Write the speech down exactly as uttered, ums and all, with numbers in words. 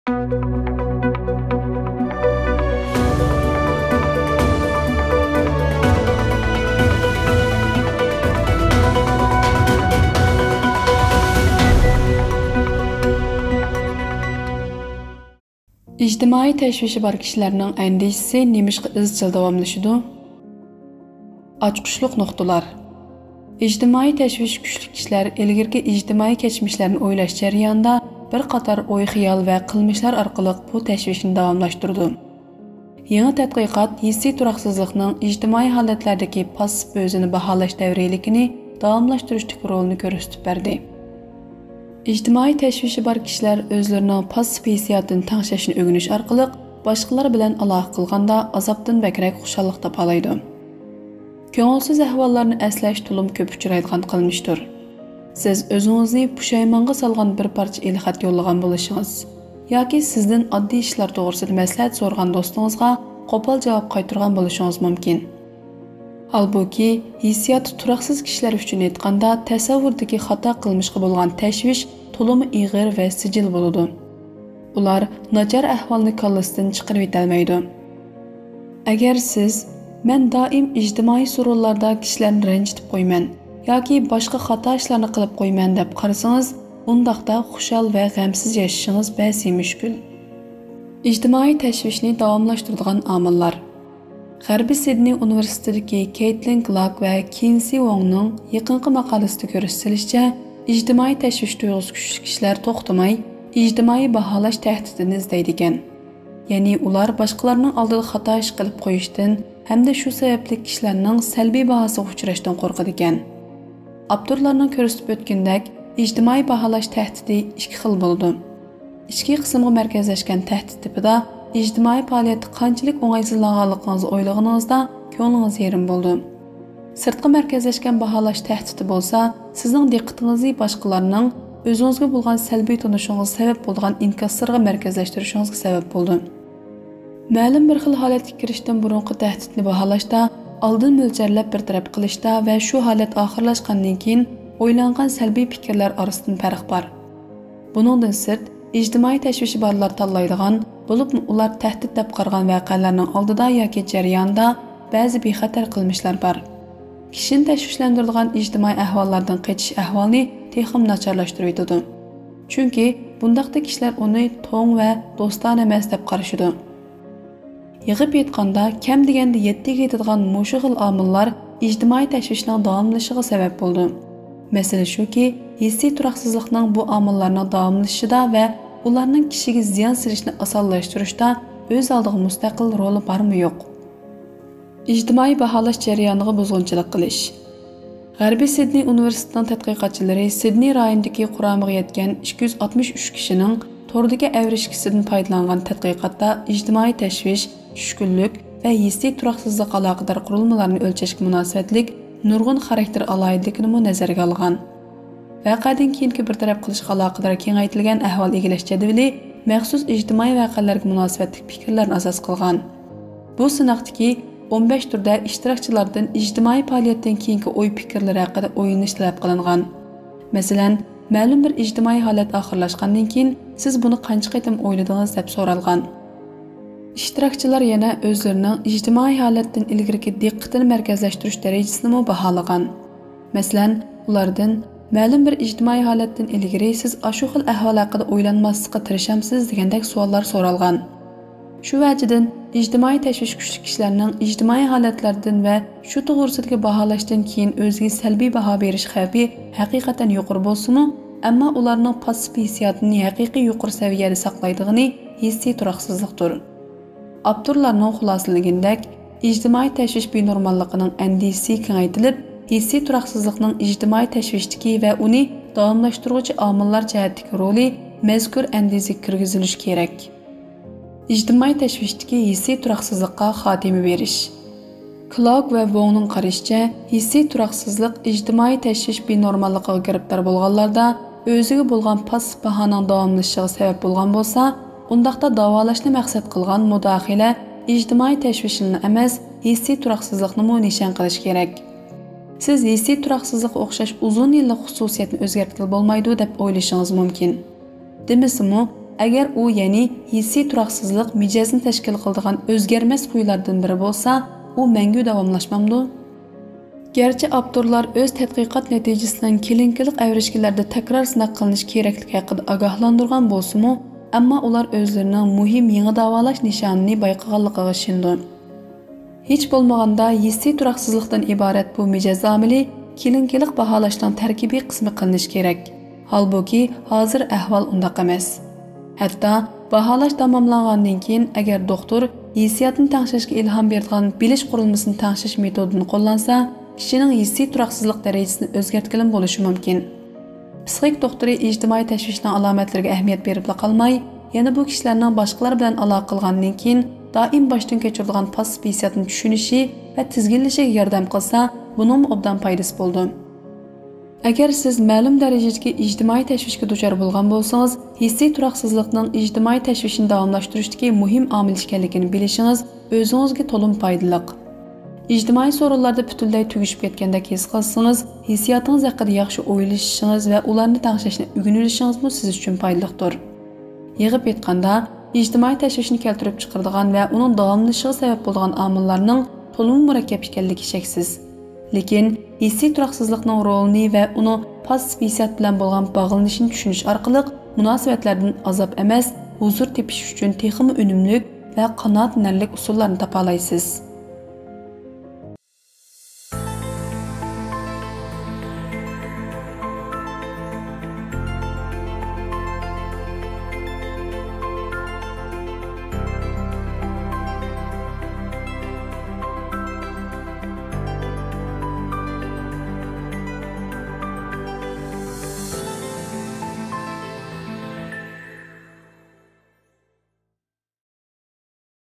ئىجتىمائىي تەشۋىشى بار كىشىلەرنىڭ ئەندىشىسى نېمىشقا ئىزچىل داۋاملىشىدۇ؟ ئاچقۇچلۇق نۇقتىلار. ئىجتىمائىي تەشۋىشى كۈچلۈك كىشىلەر ئىلگىرىكى ئىجتىمائىي كەچمىشلەرنى ئويلاش جەريانىدا بىر قاتار ئوي-خىيال ۋە قىلمىشلار ئارقىلىق بۇ تەشۋىشنى داۋاملاشتۇرىدۇ. يېڭى تەتقىقات ھېسسىي تۇراقسىزلىقنىڭ ئىجتىمائىي ھالەتلەردىكى پاسسىپ ئۆزىنى باھالاش دەۋرىيلىكىنى داۋاملاشتۇرۇشتىكى رولىنى كۆرسىتىپ بەردى. ئىجتىمائىي تەشۋىشى بار كىشىلەر ئۆزلىرىنىڭ پاسسىپ ھېسسىياتىنى تەڭشەشنى ئۆگىنىش ئارقىلىق باشقىلار بىلەن ئالاقە قىلغاندا ئازابتىن بەكرەك خۇشاللىق تاپالايدۇ. كۆڭۈلسىز ئەھۋاللارنى ئەسلەش تولىمۇ كۆپ ئۇچرايدىغان قىلمىشتۇر. سىز ئۆزىڭىزنى پۇشايمانغا سالغان بىر پارچە ئېلخەت يوللىغان بولۇشىڭىز ياكى سىزدىن ئاددىي ئىشلار توغرىسىدا مەسلىھەت سورىغان دوستىڭىزغا قوپال جاۋاب قايتۇرغان بولۇشىڭىز مۇمكىن. ھالبۇكى، ھېسسىياتى تۇراقسىز كىشىلەر ئۈچۈن ئېيتقاندا، تەسەۋۋۇردىكى خاتا قىلمىشقا بولغان تەشۋىش تولىمۇ ئېغىر ۋە سىجىل بولىدۇ. ئۇلار ناچار ئەھۋالنى كاللىسىدىن چىقىرىۋېتەلمەيدۇ. ئەگەر سىز، «مەن دائىم ئىجتىمائىي سورۇنلاردا كىشىلەرنى رەنجىتىپ قويىمەن ياكى باشقا خاتا ئىشلارنى قىلىپ قويىمەن» دەپ قارىسىڭىز، ئۇنداقتا خۇشال ۋە غەمسىز ياشىشىڭىز بەسى مۈشكۈل. ئىجتىمائىي تەشۋىشنى داۋاملاشتۇرىدىغان ئامىللار. غەربىي سىدنېي ئۇنىۋېرسىتېتىدىكى كېيتلىن گلاك ۋە كىنسى ۋوڭنىڭ يېقىنقى ماقالىسىدە كۆرسىتىلىشىچە، ئىجتىمائىي تەشۋىش تۇيغۇسى كۈچلۈك كىشىلەر توختىماي ئىجتىمائىي باھالاش تەھدىتىنى ئىزدەيدىكەن. يەنى ئۇلار باشقىلارنىڭ ئالدىدا خاتا ئىش قىلىپ قويۇشتىن ھەمدە شۇ سەۋەبلىك كىشىلەرنىڭ سەلبىي باھاسىغا ئۇچراشتىن قورقىدىكەن. ئاپتورلارنىڭ كۆرسىتىپ ئۆتكىنىدەك، ئىجتىمائىي باھالاش تەھدىتى ئىككى خىل بولىدۇ. ئىچكى قىسىمغا مەركەزلەشكەن تەھدىت تىپىدا ئىجتىمائىي پائالىيەتتە قانچىلىك ئوڭايسىزلانغانلىقىڭىزنى ئويلىغىنىڭىزدا كۆڭلىڭىز يېرىم بولىدۇ. سىرتقا مەركەزلەشكەن باھالاش تەھدىتى بولسا، سىزنىڭ دىققىتىڭىزنى باشقىلارنىڭ ئۆزىڭىزگە بولغان سەلبىي تونۇشىڭىزغا سەۋەب بولىدىغان ئىنكاسلىرىغا مەركەزلەشتۈرۈشىڭىزگە سەۋەب بولىدۇ. مەلۇم بىر خىل ھالەتكە كىرىشتىن بۇرۇنقى تەھدىتنى باھالاشتا، ئالدىن مۆلچەرلەپ بىر تەرەپ قىلىشتا ۋە شۇ ھالەت ئاخىرلاشقاندىن كېيىن ئويلانغان سەلبىي پىكىرلەر ئارىسىدىن پەرق بار. بۇنىڭدىن سىرت، ئىجتىمائىي تەشۋىشى بارلار تاللايدىغان، بولۇپمۇ ئۇلار تەھدىت دەپ قارىغان ۋەقەلەرنىڭ ئالدىدا ياكى جەريانىدا بەزى بىخەتەر قىلمىشلار بار. كىشىنى تەشۋىشلەندۈرىدىغان ئىجتىمائىي ئەھۋاللاردىن قېچىش ئەھۋالىنى تېخىمۇ ناچارلاشتۇرۇۋېتىدۇ. چۈنكى بۇنداقتا كىشىلەر ئۇنى توڭ ۋە دوستانە ئەمەس دەپ قارىشىدۇ. يىغىپ ئېيتقاندا، كەم دېگەندە يەتتىگە يېتىدىغان مۇشۇ خىل ئامىللار ئىجتىمائىي تەشۋىشنىڭ داۋاملىشىشىغا سەۋەب بولىدۇ. مەسىلە شۇكى، ھېسسىي تۇراقسىزلىقنىڭ بۇ ئامىللارنىڭ داۋاملىشىشىدا ۋە ئۇلارنىڭ كىشىگە زىيان سېلىشىنى ئاسانلاشتۇرۇشتا ئۆز ئالدىغا مۇستەقىل رولى بارمۇ يوق؟ ئىجتىمائىي باھالاش جەريانىغا بۇزغۇنچىلىق قىلىش. غەربىي سىدنېي ئۇنىۋېرسىتېتىنىڭ تەتقىقاتچىلىرى سىدنېي رايونىدىكى قۇرامىغا يەتكەن ئىككى يۈز ئاتمىش ئۈچ كىشىنىڭ توردىكى ئەۋرىشكىسىدىن پايدىلانغان تەتقىقاتتا ئىجتىمائىي تەشۋىش، چۈشكۈنلۈك ۋە ھېسسىي تۇراقسىزلىققا ئالاقىدار قۇرۇلمىلارنى ئۆلچەشكە مۇناسىۋەتلىك نۇرغۇن خاراكتېر ئالاھىدىلىكىنىمۇ نەزەرگە ئالغان. ۋەقەدىن كېيىنكى بىر تەرەپ قىلىشقا ئالاقىدار كېڭەيتىلگەن ئەھۋال ئىگىلەش جەدۋىلى مەخسۇس ئىجتىمائىي ۋەقەلەرگە مۇناسىۋەتلىك پىكىرلەرنى ئاساس قىلغان. بۇ سىناقتىكى ئون بەش تۈردە ئىشتىراكچىلاردىن ئىجتىمائىي پائالىيەتتىن كېيىنكى ئوي پىكىرلىرى ھەققىدە ئويلىنىش تەلەپ قىلىنغان. مەسىلەن، مەلۇم بىر ئىجتىمائىي ھالەت ئاخىرلاشقاندىن كېيىن سىز بۇنى قانچە قېتىم ئويلىدىڭىز دەپ سورالغان. ئىشتىراكچىلار يەنە ئۆزلىرىنىڭ ئىجتىمائىي ھالەتتىن ئىلگىرىكى دىققىتىنى مەركەزلەشتۈرۈش دەرىجىسىنىمۇ باھالىغان. مەسىلەن، ئۇلاردىن، «مەلۇم بىر ئىجتىمائىي ھالەتتىن ئىلگىرى سىز ئاشۇ خىل ئەھۋال ھەققىدە ئويلانماسلىققا تىرىشامسىز؟» دېگەندەك سوئاللار سورالغان. شۇ ۋەجىدىن، ئىجتىمائىي تەشۋىش كۈچلۈك كىشىلەرنىڭ ئىجتىمائىي ھالەتلەردىن ۋە شۇ توغرىسىدىكى باھالاشتىن كېيىن ئۆزىگە سەلبىي باھا بېرىش خەۋپى ھەقىقەتەن يۇقىرى بولسىمۇ، ئەمما ئۇلارنىڭ پاسسىپ ھېسسىياتىنى ھەقىقىي يۇقىرى سەۋىيەدە ساقلايدىغىنى ھېسسىي تۇراقسىزلىقتۇر. ئاپتورلارنىڭ خۇلاسىلىگىنىدەك، ئىجتىمائىي تەشۋىش بىنورماللىقىنىڭ ئەندىزىسى كېڭەيتىلىپ، ھېسسىي تۇراقسىزلىقنىڭ ئىجتىمائىي تەشۋىشتىكى ۋە ئۇنى داۋاملاشتۇرغۇچى ئامىللار جەھەتتىكى رولى مەزكۇر ئەندىزىگە كىرگۈزۈلۈشى كېرەك. ئىجتىمائىي تەشۋىشتىكى ھېسسىي تۇراقسىزلىققا خاتىمە بېرىش. كلاۋك ۋە ۋوڭنىڭ قارىشىچە، ھېسسىي تۇراقسىزلىق ئىجتىمائىي تەشۋىش بىنورماللىقىغا گىرىپتار بولغانلاردا ئۆزىگە بولغان پاسسىپ باھانىڭ داۋاملىشىشىغا سەۋەب بولغان بولسا، ئۇنداقتا داۋالاشنى مەقسەت قىلغان مۇداخىلە ئىجتىمائىي تەشۋىشنىلا ئەمەس، ھېسسىي تۇراقسىزلىقنىمۇ نىشان قىلىشى كېرەك. سىز ھېسسىي تۇراقسىزلىققا ئوخشاش ئۇزۇن يىللىق خۇسۇسىيەتنى ئۆزگەرتكىلى بولمايدۇ دەپ ئويلىشىڭىز مۇمكىن. دېمىسىمۇ، ئەگەر ئۇ، يەنى ھېسسىي تۇراقسىزلىق مىجەزنى تەشكىل قىلىدىغان ئۆزگەرمەس خۇيلاردىن بىرى بولسا، ئۇ مەڭگۈ داۋاملاشمامدۇ؟ گەرچە ئاپتورلار ئۆز تەتقىقات نەتىجىسىنىڭ كلىنىكىلىق ئەۋرىشكىلەردە تەكرار سىناق قىلىنىشى كېرەكلىكى ھەققىدە ئاگاھلاندۇرغان بولسىمۇ، ئەمما ئۇلار ئۆزلىرىنىڭ مۇھىم يېڭى داۋالاش نىشانىنى بايقىغانلىقىغا ئىشىنىدۇ. ھېچ بولمىغاندا ھېسسىي تۇراقسىزلىقتىن ئىبارەت بۇ مىجەز ئامىلى كلىنىكىلىق باھالاشنىڭ تەركىبىي قىسمى قىلىنىشى كېرەك. ھالبۇكى، ھازىر ئەھۋال ئۇنداق ئەمەس. ھەتتا باھالاش تاماملانغاندىن كېيىن، ئەگەر دوختۇر ھېسسىياتنى تەڭشەشكە ئىلھام بېرىدىغان بىلىش قۇرۇلمىسىنى تەڭشەش مېتودىنى قوللانسا، كىشىنىڭ ھېسسىي تۇراقسىزلىق دەرىجىسىنى ئۆزگەرتكىلىمۇ بولۇشى مۇمكىن. پسىخىك دوختۇرى ئىجتىمائىي تەشۋىشنىڭ ئالامەتلىرىگە ئەھمىيەت بېرىپلا قالماي، يەنە بۇ كىشىلەرنىڭ باشقىلار بىلەن ئالاقە قىلغاندىن كېيىن دائىم باشتىن كەچۈرىدىغان پاسسىپ ھېسسىياتنى چۈشىنىشى ۋە تىزگىنلىشىگە ياردەم قىلسا، بۇنىڭمۇ ئوبدان پايدىسى بولىدۇ. ئەگەر سىز مەلۇم دەرىجىدىكى ئىجتىمائىي تەشۋىشكە دۇچار بولغان بولسىڭىز، ھېسسىي تۇراقسىزلىقنىڭ ئىجتىمائىي تەشۋىشنى داۋاملاشتۇرۇشتىكى مۇھىم ئامىل ئىكەنلىكىنى بىلىشىڭىز ئۆزىڭىزگە تولىمۇ پايدىلىق. ئىجتىمائىي سورۇنلاردا پۈتۈنلەي تۈگىشىپ كەتكەندەك ھېس قىلسىڭىز، ھېسسىياتىڭىز ھەققىدە ياخشى ئويلىشىشىڭىز ۋە ئۇلارنى تەڭشەشنى ئۆگىنىۋېلىشىڭىزمۇ سىز ئۈچۈن پايدىلىقتۇر. يىغىپ ئېيتقاندا، ئىجتىمائىي تەشۋىشنى كەلتۈرۈپ چىقىرىدىغان ۋە ئۇنىڭ داۋاملىشىشىغا سەۋەب بولىدىغان ئامىللارنىڭ تولىمۇ مۇرەككەپ ئىكەنلىكى شەكسىز. لېكىن ھېسسىي تۇراقسىزلىقنىڭ رولىنى ۋە ئۇنىڭ پاسسىپ ھېسسىيات بىلەن بولغان باغلىنىشىنى چۈشىنىش ئارقىلىق مۇناسىۋەتلەردىن ئازاب ئەمەس، ھۇزۇر تېپىش ئۈچۈن تېخىمۇ ئۈنۈملۈك ۋە قانائەتلىنەرلىك ئۇسۇللارنى تاپالايسىز.